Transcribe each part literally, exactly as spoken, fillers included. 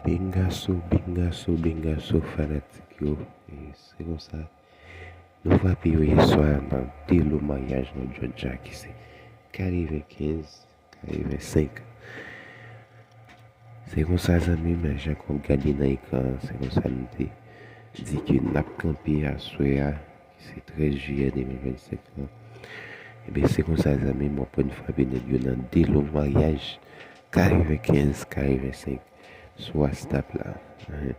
Bingaso, bingaso, bingaso, fanatik yo. E se konsa, nou frape yo yè swa nan de lo maryaj nan Georgia ki se katrevenkenz, katrevensenk. Se konsa, zanmi m, jan w ap gade nan ekran an, se konsa nou te di ke n ap kanpe aswè a, ki se trèz jiyè de mil vennsenk lan. Ebyen, se konsa, zanmi m, w ap wè n frape nèg yo nan de lo maryaj, katrevenkenz, katrevensenk, sou WhatsApp la. Ehe.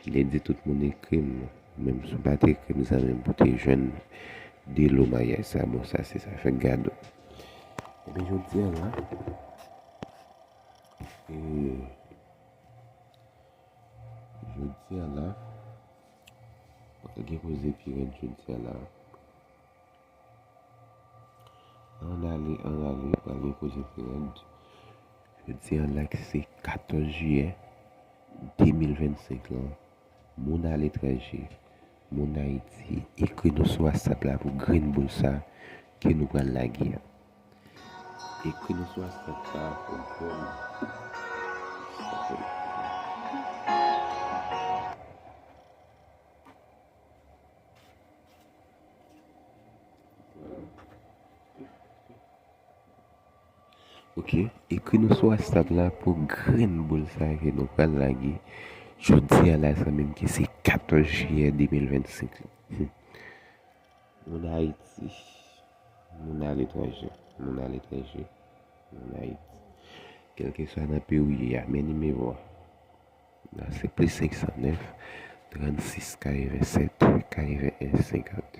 M te di tout moun ekri m, menm si w pa t ekri m, zanmi m, pou te jwenn de lo maryaj sa, bon, sa, se sa fèk gado. Ebyen, jodi a la, e, jodi a la, gen koze pi rèd jodi a la. Ann ale, ann ale, pral gen koze pi rèd. Jodi a la ki se katòz jiyè de mil vennsenk lan, moun aletranje, moun Ayiti, ekri nou sou WhatsApp la pou grenn boul sa ke nou pral lage a. Ekri nou sou WhatsApp la pou grenn. Ok, ekri nou sou WhatsApp la pou grenn boul sa ke nou pral lage jodi a la, zanmi m, ki se katòz jiyè de mil vennsenk lan. Hmm. Moun Ayiti, moun aletranje, moun aletranje, moun Ayiti. Kèlkeswa nan peyi w ye a, men nimewo a. Nan se plis senk san nèf, trannsis, katrevennsèt, katrevenn, senkant.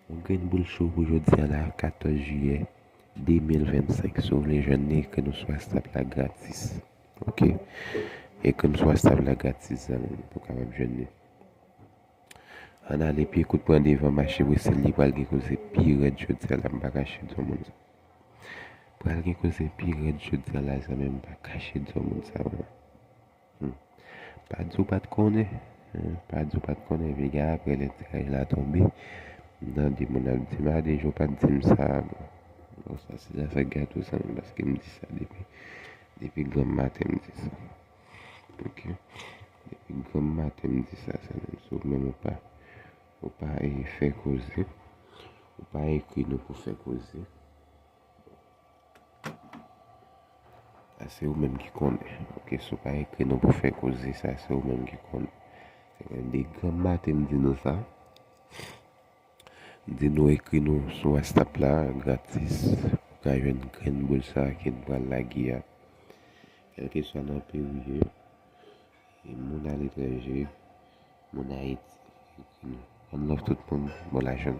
Yon grenn boul cho pou jodi a la, katòz jiyè de mil vennsenk. Si w vle jwenn li, ekri nou sou WhatsApp la gratis. Ok? Ekri m sou WhatsApp la gratis, zanmi m, pou w kapab jwenn li. Ann ale, pi kout pran devan, mache prese, li pral gen koze pi rèd jodi a la, m pa kache di w moun sa. Pral gen koze pi rèd jodi a la, zanmi m, m pa kache di w moun sa, vrèman. Hmm. Pa di w pa t konnen, hein, pa di w pa t konnen, piga apre lè tiraj la tonbe, m tande moun ap di m, "A, deja w pa t di m sa, bon." Bon, sa se zafè gado, zanmi m, paske m di sa depi, depi granm maten m di sa. Ok? Depi granm maten m di sa, zanmi m, si w menm ou pa, ou pa, eh, fè koze, ou pa ekri nou pou fè koze. Sa se ou menm ki konnen. Ok, si w pa ekri nou pou fè koze, sa se ou menm ki konnen. Depi granm maten m di nou sa. M di nou ekri nou sou WhatsApp la, gratis. Ou ka jwenn grenn boul sa ke n pral lage a. Kèlkeswa nan peyi w ye, e moun aletranje, moun Ayiti, ekri nou. One love tout moun, bon lajounen.